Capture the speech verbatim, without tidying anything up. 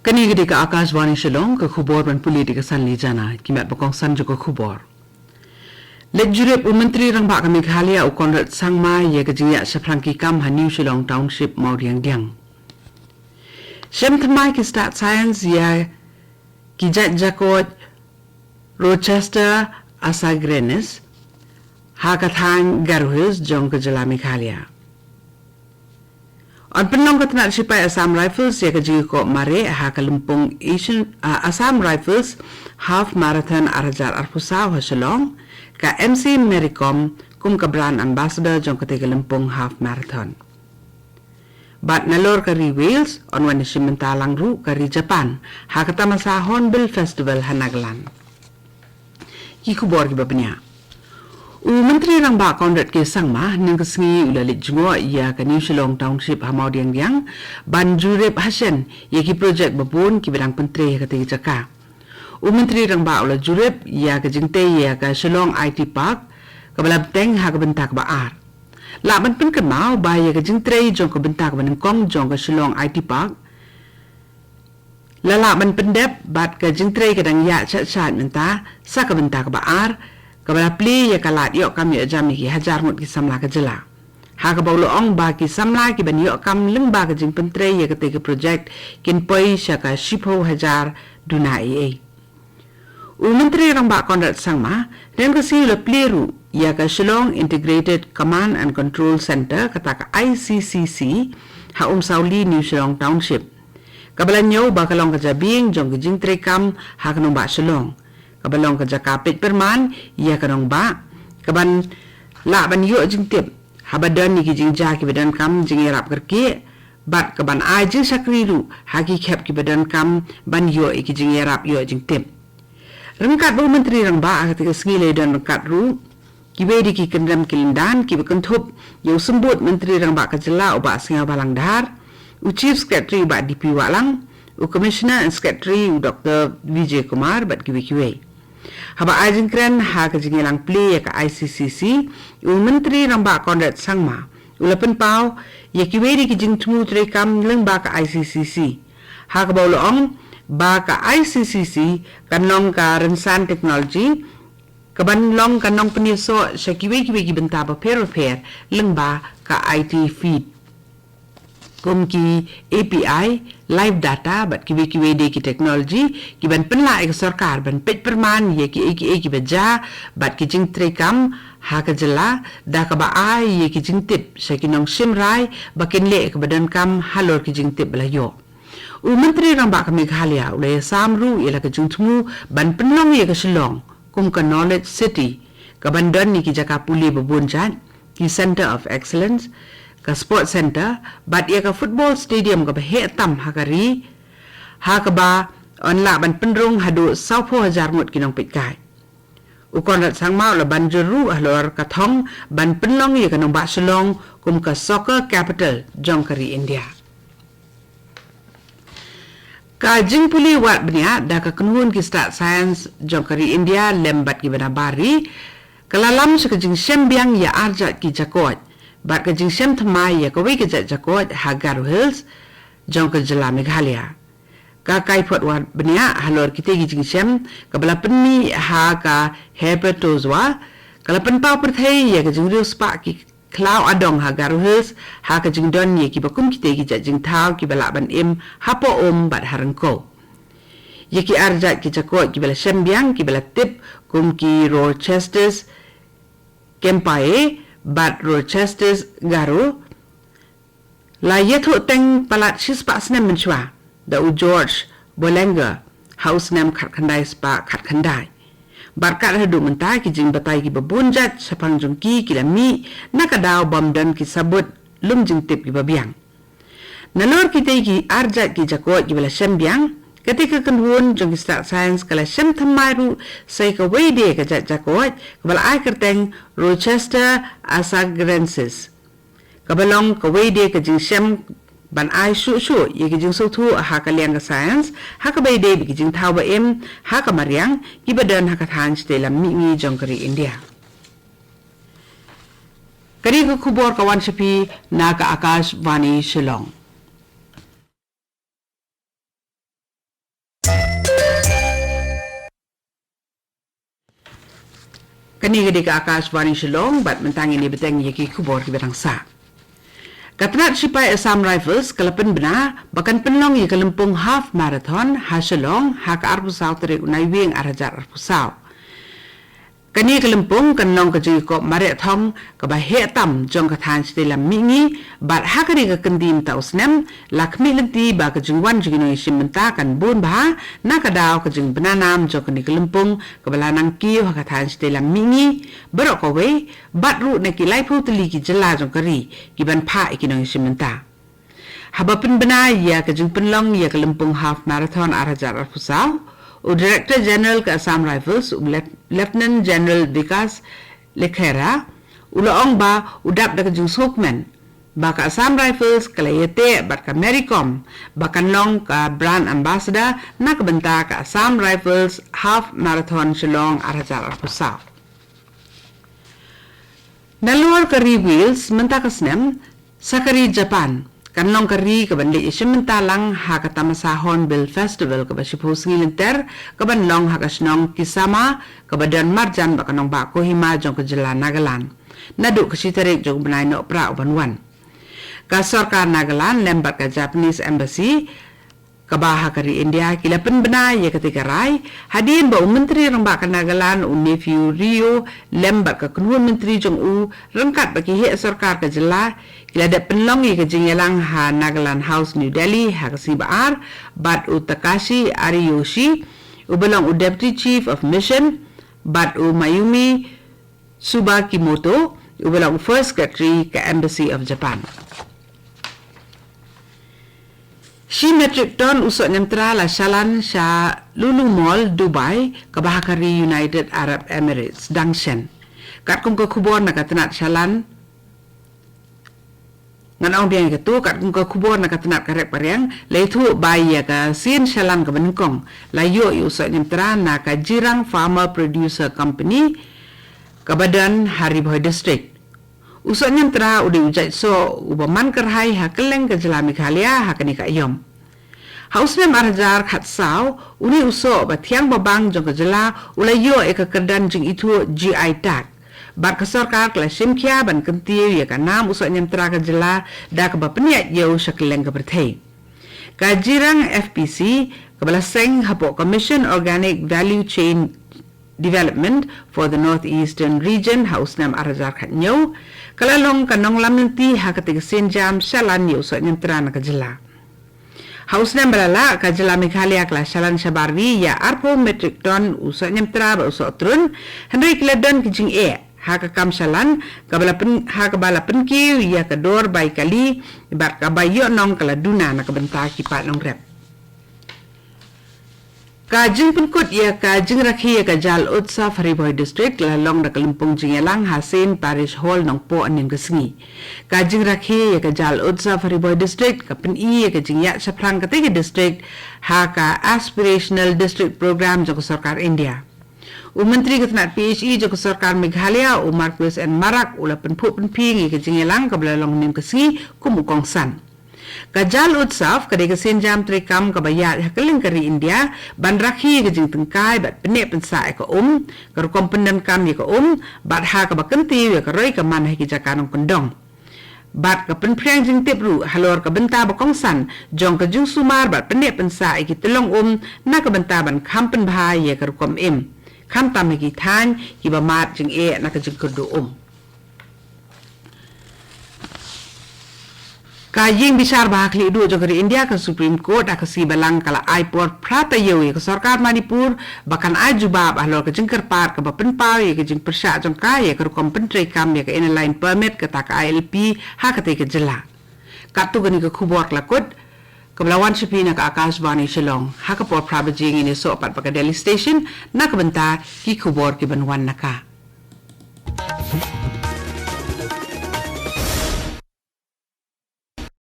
Kane ka dei ka Akashvani Shillong, ka khubor ban pule da ka Sanli Jana, ki mat ba kongsan jong ka khubor. Leit jurip u Myntri Rangbah ka Meghalaya u Conrad Sangma ïa ka jingïaid shaphrang ki kam ha New Shillong Township Mawdiangdiang. Shem thymmai ki stad science ïa ki jait jakoit Rochester asagirensis ha ka thaiñ Garo Hills jong ka jylla Meghalaya. Yn pynlong ka tnat shipai Assam Rifles ïa ka jingïakob mareh ha ka lympung Asian, ah, Assam Rifles Half Marathon ar hajar arphew saw ha Shillong, ka M C Mary Kom kum ka brand ambassador jong katei ka lympung Half Marathon. Bad nalor ka ri Wales, yn wan ïashim bynta lang ruh ka ri Japan ha ka tamasa Hornbill Festival ha Nagaland. Ki khubor kiba bniah. U Myntri Rangbah Conrad K Sangma hynnin ka sngi u la leit jngoh ïa ka New Shillong Township ha Mawdiangdiang ban jurip hashen ïa ki projek babun kiba dang pyntrei ha katei ka jaka. U Myntri Rangbah u la jurip ïa ka jingtei ïa ka Shillong I T Park kaba la bteng ha ka bynta kaba ar. Lah ban pynkynmaw ba ïa ka jingtrei jong ka bynta kaba nyngkong jong ka Shillong I T Park la lah ban pyndep bad ka jingtrei ka dang ïaid shat shat mynta sa ka bynta kaba ar, kaba la plie ïa ka lad ïoh kam ïoh jam ïa ki hajar ngut ki samla ka jylla. Ha kaba u la ong ba ki samla kiban ïoh kam lyngba ka jingpyntrei ïa katei ka projek kin poi sha ka shiphew hajar duna eiei. U Myntri Rangbah Conrad Sangma hynnin ka sngi u la plie ruh ïa ka Shillong Integrated Command and Control Centre, kata ka I C C C, ha Umsawli, New Shillong Township, kaba la ñiew ba ka long ka jabieng jong ka jingtrei kam ha ka nongbah Shillong, kaba long ka jaka peit pyrman ïa ka nongbah, kaban lah ban ïoh jingtip haba don ïa ki jingjia kiba donkam jingïarap kyrkieh, bad kaban ai jingshakri ruh ha ki khep kiba donkam ban ïoh ïa ki jingïarap ïoh jingtip. Ryngkat bad u Myntri Rangbah, ha katei ka sngi la don ryngkat ruh kiwei de ki kynrem ki lyndan kiba kynthup ïa u Symbud Myntri Rangbah ka jylla u Bah Sniawbhalang Dhar, u Chief Secretary u Bah D P Wahlang, u Commissioner and Secretary u Doctor Vijay Kumar bad kiwei kiwei. Haba ai jingkren ha ka jingïalang plie ïa ka I C C C, u Myntri Rangbah Conrad Sangma u la pynpaw ïa kiwei de ki jingthmu treikam lyngba ka I C C C, ha kaba u la ong ba ka I C C C kan long ka rynsan technology kaban long ka nongpynïasoh sha kiwei kiwei ki bynta bapher bapher lyngba ka I T field, kum ki A P I, live data bad kiwei kiwei de ki technology kiban pynlah ïa ka sorkar ban peit pyrman ïa kiei kiei kiba jia bad ki jingtreikam ha ka jylla, da kaba ai ïa ki jingtip sha ki nongshim rai ba kin leh kaba donkam halor ki jingtip ba la ïoh. U Myntri Rangbah ka Meghalaya u la ïasam ruh ïa la ka jingthmu ban pynlong ïa ka Shillong kum ka Knowledge City, kaban don ïa ki jaka pule babun jait, ki Centre of Excellence, ka Sports Centre, bad ïa ka Football Stadium kaba heh tam ha ka ri, ha kaba yn lah ban pynrung haduh sawphew hajar ngut ki nongpeitkai. U Conrad Sangma u la ban jur ruh halor ka thong ban pynlong ïa ka nongbah Shillong kum ka Soccer Capital jong ka ri India. Ka jingpule wad bniah da ka kynhun ki stad science jong ka ri India lem bad kiba nabar ri, ka la lam sha ka jingshem biang ïa ar jait ki jakoit bad ka jingshem thymmai ïa kawei ka jait jakoit ha Garo Hills jong ka jylla Meghalaya. Ka kaiphod wad bniah halor kitei ki jingshem kaba la pynmih ha ka Herpetozoa, ka la pynpaw pyrthei ïa ka jingriewspah ki khlaw adong ha Garo Hills ha ka jingdon ïa kiba kum kitei ki jait jingthaw kiba lah ban im hapoh um bad ha ryngkew. Ïa ki ar jait ki jakoit kiba la shem biang kiba la tip kum ki Rochesters Khempae bad Rochesters Garo la ïathuh teng palat shispah snem mynshuwa da u George Boehlinger ha u snem khatkhyndai spah khatkhyndai. Bad kat haduh mynta ki jingbatai kiba bun jait shaphang jong ki ki la mih na ka daw bym don ki sabut lum jingtip kiba biang. Nalor kitei ki ar jait ki jakoit kiba la shem biang, katei ka kynhun jong ki stad science ka la shem thymmai ruh sa ïa kawei de ka jait jakoit kaba la ai kyrteng Rochester asagirensis, kaba long kawei de ka jingshem ban ai shuh shuh ïa ki jingsngewthuh ha ka liang ka science, ha kaba ïadei bad ki jingthaw ba im ha ka mariang kiba don ha ka thaiñ shatei lam mihngi jong ka ri India. Kane ka khubor ka wan sha phi na ka Akashvani Shillong. Kane ka dei ka Akashvani Shillong, bad mynta ngin ïa bteng ïa ki khubor kiba dang sah. Ka tnat shipai Assam Rifles ka la pynbna ba kan pynlong ïa ka lympung half marathon ha Shillong ha ka arphew saw tarik u Naiwieng ar hajar arphew saw. Kane ka lympung kan long ka jingïakop mareh thong kaba heh tam jong ka thaiñ shatei lam mihngi, bad ha kane ka kyntien mynta u snem la khmih lynti ba ka jingwan jong ki nongïashim bynta kan bun bha na ka daw ka jingbna nam jong kane ka lympung kaba la nang kiew ha ka thaiñ shatei lam mihngi baroh kawei, bad ruh na ki laiphew tylli ki jylla jong ka ri ki ban phah ïa ki nongïashim bynta. Haba pynbna ïa ka jingpynlong ïa ka lympung half marathon ar hajar arphew saw, u Director General ka Assam Rifles, u Lieutenant General Vikas Lekhera, u la ong ba u dap da ka jingsngewkmen ba ka Assam Rifles ka la ïateh bad ka Mary Kom ba kan long ka brand ambassador na ka bynta ka Assam Rifles half marathon Shillong ar hajar arphew saw. Nalor ka ri Wales mynta ka snem, sa ka ri Japan kan long ka ri kaban leit ïashim bynta lang ha ka tamasa Hornbill Festival kaba shiphew sngi lynter kaban long ha ka shnong Kisama kaba don marjan bad ka nongbah Kohima jong ka jylla Nagaland, naduh ka shi tarik jong u bnai Nohprah uban wan. Ka sorkar Nagaland lem bad ka Japanese Embassy kaba ha ka ri India ki la pynbna ïa katei ka rai hadien ba u Myntri Rangbah ka Nagaland u Neiphiu Rio lem bad ka kynhun myntri jong u ryngkat bad ki heh sorkar ka jylla ki la dep pynlong ïa ka jingïalang ha Nagaland House, New Delhi ha ka sngi ba ar bad u Takashi Ariyoshi uba long u Deputy Chief of Mission bad u Mayumi Subakimoto uba long u First Secretary ka Embassy of Japan. Shi metric ton u soh ñiamtra la shalan sha Lulu Mall, Dubai kaba ha ka ri United Arab Emirates dang shen. Katkum ka khubor na ka tnat shalan, ngan ong biang ïa kato, katkum ka khubor na ka tnat ka rep ka riang, la ïathuh ba ïa ka sien shalan kaba nyngkong la ïoh ïa u soh ñiamtra na ka Jirang Farmer Producer Company kaba don ha Ri Bhoi District. U soh ñiamtra u dei u jait soh uba man kyrhai ha kylleng ka jylla Meghalaya ha kane ka aïom. Ha u snem ar hajar khatsaw, une u soh ba thiang ba bang jong ka jylla u la ïoh ïa ka kyrdan jingithuh G I tag. Bad ka sorkar ka la shim khia ban kyntiew ïa ka nam u soh ñiamtra ka jylla da kaba pynïaid ïew sha kylleng ka pyrthei. Ka Jirang F P C kaba la seng hapoh ka Mission Organic Value Chain Development for the North Eastern Region ha u snem ar hajar khathynñiew ka la long ka nonglam lynti ha katei ka sienjam shalan ïa u soh ñiamtra na ka jylla. Ha u snem ba la lah, ka jylla Meghalaya ka la shalan shabar ri ïa arphew metric ton u soh ñiamtra bad u soh trun, hynrei ki la don ki jingeh ha ka kam shalan kaba la pyn, ha kaba la pynkiew ïa ka dor bai kali bad ka bai ïoh nong ka la duna na ka bynta ki paid nongrep. Ka jingpynkut ïa ka jingrakhe ïa ka Jal Utsav ha Ri Bhoi District la long da ka lympung jingïalang ha Saint Parish Hall Nongpoh hynnin ka sngi. Ka jingrakhe ïa ka Jal Utsav ha Ri Bhoi District ka pyni ïa ka jingïaid shaphrang katei ka district ha ka Aspirational District Program jong ka sorkar India. U Myntri ka tnat P H E jong ka sorkar Meghalaya, u Marcuise N Marak, u la pynphuh pynphieng ïa ka jingïalang kaba la long hynnin ka sngi kum u kongsan. Ka Jal Utsav ka dei ka sienjam treikam kaba ïaid ha kylleng ka ri India ban rakhe ïa ka jingtyngkai bad pynneh pynsah ïa ka um, ka rukom pyndonkam ïa ka um, bad ha kaba kyntiew ïa ka roi ka man ha ki jaka nongkyndong. Bad ka pynphriang jingtip ruh halor ka bynta ba kongsan jong ka jingsumar bad pynneh pynsah ïa ki tyllong um na ka bynta ban kham pynbha ïa ka rukom im, khamtam ha ki thaiñ kiba mad jingeh na ka jingkyrduh um. Ka ïing bishar ba ha khlieh duh jong ka ri India, ka Supreme Court, ha ka sngi Balang ka la ai por phra taïew ïa ka sorkar Manipur ba kan ai jubab halor ka jingkyrpad kaba pynpaw ïa ka jingpyrshah jong ka ïa ka rukom pyntreikam ïa ka Inner Line Permit kata ka I L P ha katei ka jylla. Katto katne ka khubor ka la kut, kaba la wan sha phi na ka Akashvani Shillong. Ha ka por phra baje ngin ïasoh pat bad ka Delhi Station na ka bynta ki khubor kiban wan na ka.